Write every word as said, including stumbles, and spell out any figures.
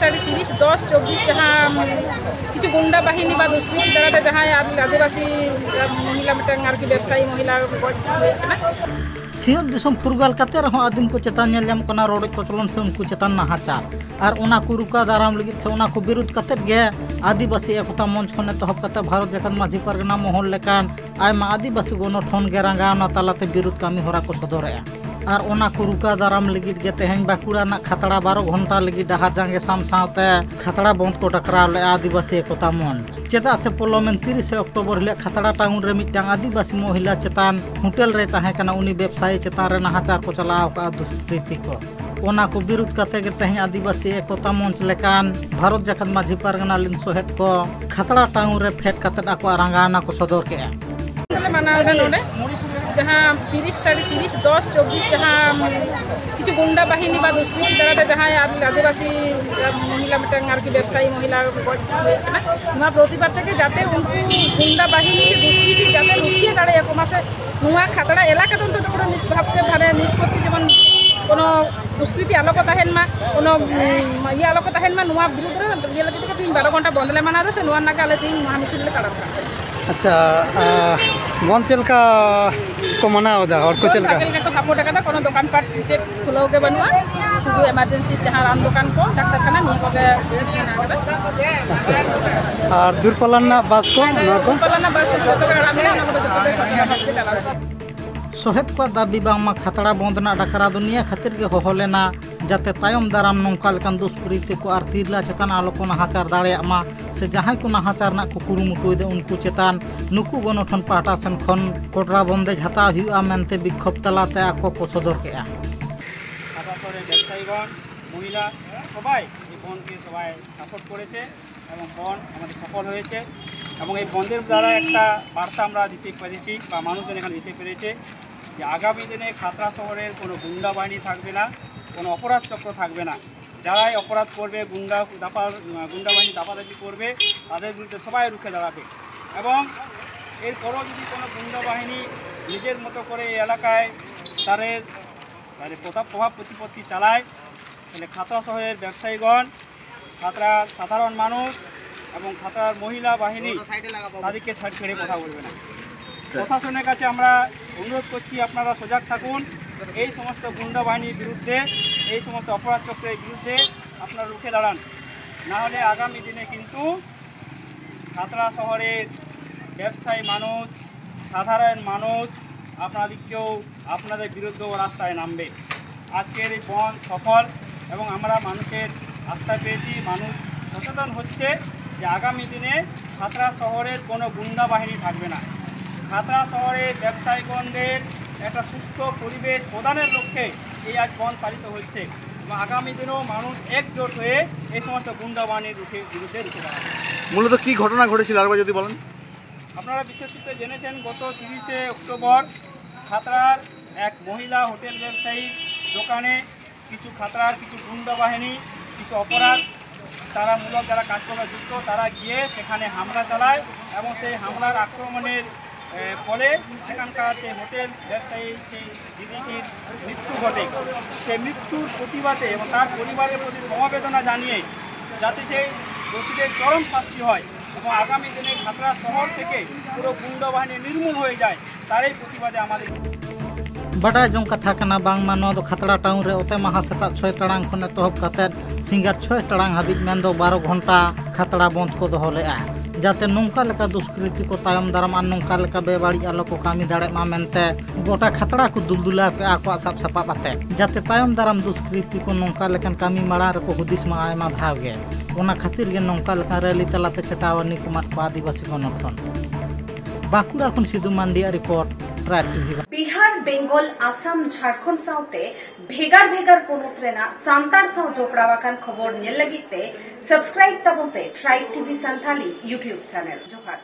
ᱛᱟᱹᱨᱤᱠᱷ ᱛᱤᱨᱤᱥ ᱫᱚᱥ ᱪᱚᱵᱵᱤᱥ ᱡᱟᱦᱟᱸ ᱠᱤᱪᱷᱩ ᱜᱩᱱᱰᱟ ᱵᱟᱦᱤᱱᱤ ᱵᱟ ᱫᱩᱥᱠᱨᱤᱛᱤ ᱫᱟᱨᱟᱭ ᱛᱮ ᱡᱟᱦᱟᱸᱭ ᱟᱹᱫᱤᱵᱟᱹᱥᱤ ᱢᱚᱦᱤᱞᱟ, ᱢᱤᱫᱴᱟᱝ ᱟᱨᱠᱤ ᱵᱮᱵᱽᱥᱟᱭᱤ ᱢᱚᱦᱤᱞᱟ ᱜᱚᱡ ᱦᱩᱭ ᱟᱠᱟᱱᱟ᱾ ᱥᱤᱧᱚᱛ ᱫᱤᱥᱚᱢ ᱯᱷᱩᱨᱜᱟᱹᱞ ᱠᱟᱛᱮ ᱨᱮᱦᱚᱸ ᱟᱹᱫᱤᱢ ᱠᱚ ᱪᱮᱛᱟᱱ ᱧᱮᱞ ᱧᱟᱢᱚᱜ ᱠᱟᱱᱟ ᱨᱚᱰᱚᱡ ᱠᱚᱪᱞᱚᱱ ᱥᱮ ᱩᱱᱠᱩ ᱪᱮᱛᱟᱱ ᱱᱟᱦᱟᱪᱟᱨ᱾ ᱟᱨ ᱚᱱᱟ ᱠᱚ ᱨᱩᱠᱟ ᱫᱟᱨᱟᱢ ᱞᱟᱹᱜᱤᱫ ᱥᱮ ᱚᱱᱟ ᱠᱚ ᱵᱤᱨᱩᱫᱷ ᱠᱟᱛᱮ ᱜᱮ ᱟᱹᱫᱤᱵᱟᱹᱥᱤ ᱮᱠᱚᱛᱟ ᱢᱚᱧᱪ ᱠᱷᱚᱱ ᱮᱛᱚᱦᱚᱵ ᱠᱟᱛᱮ ᱵᱷᱟᱨᱚᱛ ᱡᱟᱠᱟᱛ ᱢᱟᱹᱡᱷᱤ ᱯᱟᱨᱜᱟᱱᱟ ᱢᱚᱦᱚᱞ ᱞᱮᱠᱟᱱ ᱟᱭᱢᱟ ᱟᱹᱫᱤᱵᱟᱹᱥᱤ ᱜᱚᱱᱚᱴᱷᱚᱱ ᱜᱮ ᱨᱟᱸᱜᱟᱣᱱᱟ ᱛᱟᱞᱟᱛᱮ ᱵᱤᱨᱩᱫᱷ ᱠᱟᱹᱢᱤ ᱦᱚᱨᱟ ᱠᱚ ᱥᱚᱫᱚᱨᱮᱜᱼᱟ᱾ ᱟᱨ ᱚᱱᱟ ᱠᱚ ᱨᱩᱠᱟ ᱫᱟᱨᱟᱢ ᱞᱟᱹᱜᱤᱫ ᱜᱮ ᱛᱮᱦᱮᱧ ᱵᱟᱸᱠᱩᱲᱟ ᱨᱮᱱᱟᱜ ᱠᱷᱟᱛᱲᱟ ᱵᱟᱨᱚ ᱜᱷᱚᱱᱴᱟ ᱞᱟᱹᱜᱤᱫ ᱰᱟᱦᱟᱨ ᱡᱟᱸᱜᱮ ᱥᱟᱶᱛᱮ ᱠᱷᱟᱛᱲᱟ ᱵᱚᱱᱫᱷ ᱠᱚ ᱰᱟᱠᱨᱟᱣ ᱞᱮᱫᱼᱟ ᱟᱹᱫᱤᱵᱟᱹᱥᱤ ᱮᱠᱚᱛᱟ ᱢᱚᱧᱪ᱾ ᱪᱮᱫᱟᱜ ᱥᱮ ᱯᱚᱞᱚᱢᱮᱱ ᱛᱤᱨᱤᱥᱮ ᱚᱠᱴᱳᱵᱚᱨ ᱦᱤᱞᱳᱜ ᱠᱷᱟᱛᱲᱟ ᱴᱟᱣᱩᱱ ᱨᱮ ᱢᱤᱫᱴᱟᱝ ᱟᱹᱫᱤᱵᱟᱹᱥᱤ ᱢᱚᱦᱤᱞᱟ ᱪᱮᱛᱟᱱ ᱦᱳᱴᱮᱞ ᱨᱮ ᱛᱟᱦᱮᱸ ᱠᱟᱱᱟ ᱩᱱᱤ ᱵᱮᱵᱽᱥᱟᱭᱤ ᱪᱮᱛᱟᱱ ᱨᱮ ᱱᱟᱦᱟᱪᱟᱨ ᱠᱚ ᱪᱟᱞᱟᱣ ᱟᱠᱟᱫᱼᱟ ᱫᱩᱥᱠᱨᱤᱛᱤ ᱠᱚ᱾ ᱚᱱᱟ ᱠᱚ ᱵᱤᱨᱩᱫᱷ ᱠᱟᱛᱮ ᱜᱮ ᱛᱮᱦᱮᱧ ᱟᱹᱫᱤᱵᱟᱹᱥᱤ ᱮᱠᱚᱛᱟ ᱢᱚᱧᱪ ᱞᱮᱠᱟᱱ ᱵᱷᱟᱨᱚᱛ ᱡᱟᱠᱟᱛ ᱢᱟᱹᱡᱷᱤ ᱯᱟᱨᱜᱟᱱᱟ ᱨᱤᱱ ᱥᱚᱦᱮᱫ ᱠᱚ ᱠᱷᱟᱛᱲᱟ ᱴᱟᱣᱩᱱ ᱨᱮ ᱯᱷᱮᱰ ᱠᱟᱛᱮ ᱟᱠᱚᱣᱟᱜ ᱨᱟᱸᱜᱟᱣᱱᱟ ᱠᱚ ᱥᱚᱫᱚᱨ ᱠᱮᱫᱼᱟ᱾ ᱞᱮ ᱢᱟᱱᱟᱣ ᱮᱫᱟ ᱱᱚᱰᱮ, ᱡᱟᱦᱟᱸ ᱛᱤᱨᱤᱥ ᱛᱟᱹᱨᱤᱠᱷ, ᱛᱤᱨᱤᱥ ᱫᱚᱥ ᱪᱚᱵᱵᱤᱥ ᱡᱟᱦᱟᱸ ᱠᱤᱪᱷᱩ ᱜᱩᱱᱰᱟ ᱵᱟᱦᱤᱱᱤ ᱵᱟ ᱫᱩᱥᱠᱨᱤᱛᱤ ᱫᱟᱨᱟᱭ ᱛᱮ ᱡᱟᱦᱟᱸᱭ ᱟᱹᱫᱤᱵᱟᱹᱥᱤ ᱢᱚᱦᱤᱞᱟ, ᱢᱤᱫᱴᱟᱝ ᱟᱨᱠᱤ ᱵᱮᱵᱽᱥᱟᱭᱤ ᱢᱚᱦᱤᱞᱟ ᱜᱚᱡ ᱦᱩᱭ ᱟᱠᱟᱱᱟ, ᱱᱚᱣᱟ ᱯᱨᱚᱛᱤᱵᱟᱫ ᱛᱮᱜᱮ ᱡᱟᱛᱮ ᱩᱱᱠᱩ ᱜᱩᱱᱰᱟ ᱵᱟᱦᱤᱱᱤ ᱥᱮ ᱫᱩᱥᱠᱨᱤᱛᱤ ᱡᱟᱛᱮ ᱨᱩᱠᱷᱤᱭᱟᱹ ᱫᱟᱲᱮᱭᱟᱠᱚ ᱢᱟ ᱥᱮ ᱱᱚᱣᱟ ᱠᱷᱟᱛᱲᱟ ᱮᱞᱟᱠᱟ ᱫᱚ ᱚᱱᱛᱚᱛᱚ ᱠᱳᱱᱳ ᱱᱤᱥ ᱵᱷᱟᱵᱽ ᱛᱮ ᱢᱟᱱᱮ ᱱᱤᱥᱯᱚᱛᱤ ᱡᱮᱢᱚᱱ ᱠᱳᱱᱳ ᱫᱩᱥᱠᱨᱤᱛᱤ ᱟᱞᱚ ᱠᱚ ᱛᱟᱦᱮᱱ ᱢᱟ, ᱠᱳᱱᱳ ᱤᱭᱟᱹ ᱟᱞᱚ ᱠᱚ ᱛᱟᱦᱮᱱ ᱢᱟ, ᱱᱚᱣᱟ ᱵᱤᱨᱩᱫᱽ ᱨᱮ ᱤᱭᱟᱹ ᱞᱟᱹᱜᱤᱫ ᱛᱮᱜᱮ ᱛᱮᱦᱮᱧ ᱵᱟᱨᱚ ᱜᱷᱚᱱᱴᱟ ᱵᱚᱱᱫᱽ ᱞᱮ ᱢᱟᱱᱟᱣ ᱮᱫᱟ ᱥᱮ ᱱᱚᱣᱟ ᱨᱮᱱᱟᱜ ᱜᱮ ᱟᱞᱮ ᱛᱮᱦᱮᱧ ᱢᱚᱦᱟ ᱢᱤᱪᱷᱤᱞ ᱞᱮ ᱛᱟᱲᱟᱢ ᱠᱟᱱᱟ᱾ ᱟᱪᱪᱷᱟ, ᱟᱸ, ᱵᱚᱱᱫᱽ ᱪᱮᱫ ᱞᱮᱠᱟ ᱠᱚ ᱢᱟᱱᱟᱣ ᱮᱫᱟ? ᱦᱚᱲ ᱠᱚ ᱪᱮᱫ ᱞᱮᱠᱟ? ᱵᱷᱟᱜᱮ ᱞᱮᱠᱟ ᱠᱚ ᱥᱟᱯᱳᱨᱴ ᱟᱠᱟᱫᱟ, ᱠᱳᱱᱳ ᱫᱚᱠᱟᱱ ᱯᱟᱴ ᱪᱮᱫ ᱠᱷᱩᱞᱟᱹᱣ ᱜᱮ ᱵᱟᱹᱱᱩᱜᱼᱟ, ᱥᱩᱫᱷᱩ ᱮᱢᱟᱨᱡᱮᱱᱥᱤ ᱡᱟᱦᱟᱸ ᱨᱟᱱ ᱫᱚᱠᱟᱱ ᱠᱚ, ᱰᱟᱠᱛᱟᱨ ᱠᱷᱟᱱᱟ, ᱱᱤᱭᱟᱹ ᱠᱚᱜᱮ ᱢᱮᱱᱟᱜ ᱟᱠᱟᱫᱟ᱾ ᱟᱪᱪᱷᱟ, ᱟᱨ ᱫᱩᱨᱯᱟᱞᱟ ᱨᱮᱱᱟᱜ ᱵᱟᱥ ᱠᱚ, ᱱᱚᱣᱟ ᱠᱚ? ᱫᱩᱨᱯᱟᱞᱟ ᱨᱮᱱᱟᱜ ᱵᱟᱥ ᱠᱚ ᱡᱚᱛᱚ ᱜᱮ ᱟᱲᱟᱜ ᱢᱮᱱᱟᱜᱼᱟ, ᱚᱱᱟ ᱠᱚᱫᱚ ᱡᱚᱛᱚ ᱜᱮ ᱥᱚᱨᱠᱟᱨ ᱵᱷᱟᱵᱽ ᱛᱮ ᱪᱟᱞᱟᱣ ᱠᱟᱱᱟ᱾ ᱥᱚᱦᱮᱫ ᱠᱚᱣᱟᱜ ᱫᱟᱹᱵᱤ ᱵᱟᱝᱢᱟ ᱠᱷᱟᱛᱲᱟ ᱵᱚᱱᱫᱽ ᱨᱮᱱᱟᱜ ᱰᱟᱠᱨᱟ ᱫᱚ ᱱᱤᱭᱟᱹ ᱠᱷᱟᱹᱛᱤᱨ ᱜᱮ ᱦᱚᱦᱚ ᱞᱮᱱᱟ, ᱡᱟᱛᱮ ᱛᱟᱭᱚᱢ ᱫᱟᱨᱟᱢ ᱱᱚᱝᱠᱟ ᱞᱮᱠᱟᱱ ᱫᱩᱥᱠᱨᱤᱛᱤ ᱠᱚ ᱟᱨ ᱛᱤᱨᱞᱟᱹ ᱪᱮᱛᱟᱱ ᱟᱞᱚ ᱠᱚ ᱱᱟᱦᱟᱪᱟᱨ ᱫᱟᱲᱮᱭᱟᱜ ᱢᱟ, ᱥᱮ ᱡᱟᱦᱟᱸᱭ ᱠᱚ ᱱᱟᱦᱟᱪᱟᱨ ᱨᱮᱱᱟᱜ ᱠᱚ ᱠᱩᱨᱩᱢᱩᱴᱩᱭᱮᱫᱟ ᱩᱱᱠᱩ ᱪᱮᱛᱟᱱ ᱱᱩᱠᱩ ᱜᱚᱱᱚᱴᱷᱚᱱ ᱯᱟᱦᱴᱟ ᱥᱮᱱ ᱠᱷᱚᱱ ᱠᱚᱰᱨᱟ ᱵᱚᱱᱫᱮᱡᱽ ᱦᱟᱛᱟᱣ ᱦᱩᱭᱩᱜᱼᱟ ᱢᱮᱱᱛᱮ ᱵᱤᱠᱠᱷᱳᱵ ᱛᱟᱞᱟᱛᱮ ᱟᱠᱚ ᱠᱚ ᱥᱚᱫᱚᱨ ᱠᱮᱫᱼᱟ᱾ ᱠᱷᱟᱛᱲᱟ ᱥᱚᱦᱚᱨ ᱨᱮ ᱵᱮᱵᱽᱥᱟᱭᱤᱜᱚণ, ᱢᱚᱦᱤᱞᱟ, ᱥᱚᱵᱟᱭ এই বন্ধকে সবাই সাপোর্ট করেছে এবং বন্ধ আমাদের সফল হয়েছে। এবং এই বন্ধের দ্বারা একটা বার্তা আমরা দিতে পেরেছি বা মানুষজন এখানে দিতে পেরেছে যে আগামী দিনে খাতড়া শহরের কোনো গুন্ডা বাহিনী থাকবে না, কোনো অপরাধ চক্র থাকবে না। যারাই অপরাধ করবে, গুন্ডা দাপা গুন্ডা বাহিনী দাপাদাপি করবে, তাদের বিরুদ্ধে সবাই রুখে দাঁড়াবে। এবং এরপরও যদি কোনো গুন্ডা বাহিনী নিজের মতো করে এই এলাকায় তাদের তাদের প্রতাপ প্রভাব প্রতিপত্তি চালায়, তাহলে খাতড়া শহরের ব্যবসায়ীগণ খাতড়ার সাধারণ মানুষ এবং খাতড়ার মহিলা বাহিনী তাদেরকে ছাড় ছেড়ে কথা বলবে না। প্রশাসনের কাছে আমরা অনুরোধ করছি, আপনারা সজাগ থাকুন। এই সমস্ত গুন্ডা বাহিনীর বিরুদ্ধে, এই সমস্ত অপরাধ চক্রের বিরুদ্ধে আপনারা রুখে দাঁড়ান, না হলে আগামী দিনে কিন্তু খাতড়া শহরের ব্যবসায়ী মানুষ, সাধারণ মানুষ আপনাদেরকেও, আপনাদের বিরুদ্ধেও রাস্তায় নামবে। আজকের এই বন্ধ সফল এবং আমরা মানুষের আস্থা পেয়েছি, মানুষ সচেতন হচ্ছে যে আগামী দিনে খাতড়া শহরের কোনো গুন্ডা বাহিনী থাকবে না। খাতড়া শহরের ব্যবসায়ীগণদের একটা সুস্থ পরিবেশ প্রদানের লক্ষ্যে এই আজ বন্ধ পালিত হচ্ছে এবং আগামী দিনেও মানুষ একজোট হয়ে এই সমস্ত গুন্ডা বাহিনীর রুখে, বিরুদ্ধে রুখে দাঁড়াবে। মূলত কি ঘটনা ঘটেছিল আরেকবার যদি বলেন। আপনারা বিশেষ সূত্রে জেনেছেন, গত তিরিশে অক্টোবর খাতড়ার এক মহিলা হোটেল ব্যবসায়ীর দোকানে কিছু খাতড়ার কিছু গুন্ডা বাহিনী কিছু অপরাধ তারা মূলক যারা কাজকর্মে যুক্ত, তারা গিয়ে সেখানে হামলা চালায় এবং সেই হামলার আক্রমণের এ, ফলে সেখানকার সেই হোটেল ব্যবসায়ী সেই দিদিটির মৃত্যু ঘটে। সেই মৃত্যুর প্রতিবাদে এবং তার পরিবারের প্রতি সমবেদনা জানিয়ে যাতে সেই দোষীদের চরম শাস্তি হয় এবং আগামী দিনে খাতড়া শহর থেকে পুরো গুন্ডা বাহিনী নির্মূল হয়ে যায়, তারই প্রতিবাদে আমাদের ᱵᱟᱰᱟᱭ ᱡᱚᱝ ᱠᱟᱛᱷᱟ ᱠᱟᱱᱟ ᱵᱟᱝᱢᱟ ᱱᱚᱣᱟ ᱫᱚ ᱠᱷᱟᱛᱲᱟ ᱴᱟᱣᱩᱱ ᱨᱮ ᱚᱛᱮ ᱢᱟᱦᱟ ᱥᱮᱛᱟᱜ ᱪᱷᱚᱭ ᱴᱟᱲᱟᱝ ᱠᱷᱚᱱ ᱮᱛᱚᱦᱚᱵ ᱠᱟᱛᱮ ᱥᱤᱸᱜᱟᱲ ᱪᱷᱚᱭ ᱴᱟᱲᱟᱝ ᱦᱟᱹᱵᱤᱡ ᱢᱮᱱᱫᱚ ᱵᱟᱨᱚ ᱜᱷᱚᱱᱴᱟ ᱠᱷᱟᱛᱲᱟ ᱵᱚᱱᱫ ᱠᱚ ᱫᱚᱦᱚ ᱞᱮᱫᱼᱟ, ᱡᱟᱛᱮ ᱱᱚᱝᱠᱟ ᱞᱮᱠᱟ ᱫᱩᱥᱠᱨᱤᱛᱤ ᱠᱚ ᱛᱟᱭᱚᱢ ᱫᱟᱨᱟᱢ ᱟᱨ ᱱᱚᱝᱠᱟ ᱞᱮᱠᱟ ᱵᱮᱵᱟᱹᱲᱤᱡ ᱟᱞᱚ ᱠᱚ ᱠᱟᱹᱢᱤ ᱫᱟᱲᱮᱭᱟᱜ ᱢᱟ ᱢᱮᱱᱛᱮ ᱜᱚᱴᱟ ᱠᱷᱟᱛᱲᱟ ᱠᱚ ᱫᱩᱞᱫᱩᱞᱟᱣ ᱠᱮᱫᱼᱟ ᱟᱠᱚᱣᱟᱜ ᱥᱟᱵ ᱥᱟᱯᱟᱵ ᱟᱛᱮ, ᱡᱟᱛᱮ ᱛᱟᱭᱚᱢ ᱫᱟᱨᱟᱢ ᱫᱩᱥᱠᱨᱤᱛᱤ ᱠᱚ ᱱᱚᱝᱠᱟ ᱞᱮᱠᱟᱱ ᱠᱟᱹᱢᱤ ᱢᱟᱲᱟᱝ ᱨᱮᱠᱚ ᱦᱩᱫᱤᱥ ᱢᱟ ᱟᱭᱢᱟ ᱫᱷᱟᱣ ᱜᱮ᱾ ᱚᱱᱟ ᱠᱷᱟᱹᱛᱤᱨ ᱜᱮ ᱱᱚᱝᱠᱟ ᱞᱮᱠᱟᱱ ᱨᱮᱞᱤ ᱛᱟᱞᱟᱛᱮ ᱪᱮᱛᱟᱣᱟᱱᱤ ᱠᱚ ᱮᱢᱟᱫ ᱠᱚᱣᱟ ᱟᱹᱫᱤᱵᱟᱹᱥᱤ ᱜᱚᱱᱚᱴᱷᱚᱱ᱾ ᱵᱟᱸᱠᱩᱲᱟ ᱠᱷᱚᱱ ᱥᱤᱫᱩ ᱢᱟᱱᱰᱤᱭᱟᱜ report, Tribe TV. Bihar, Bengal, Assam, Jharkhand ᱥᱟᱶᱛᱮ ᱵᱷᱮᱜᱟᱨ ᱵᱷᱮᱜᱟᱨ ᱯᱚᱱᱚᱛ ᱨᱮᱱᱟᱜ ᱥᱟᱱᱛᱟᱲ ᱥᱟᱶ ᱡᱚᱯᱲᱟᱣ ᱟᱠᱟᱱ ᱠᱷᱚᱵᱚᱨ ᱧᱮᱞ ᱞᱟᱹᱜᱤᱫ ᱛᱮ subscribe ᱛᱟᱵᱚᱱ ᱯᱮ Tribe T V Santali YouTube channel. ᱡᱚᱦᱟᱨ᱾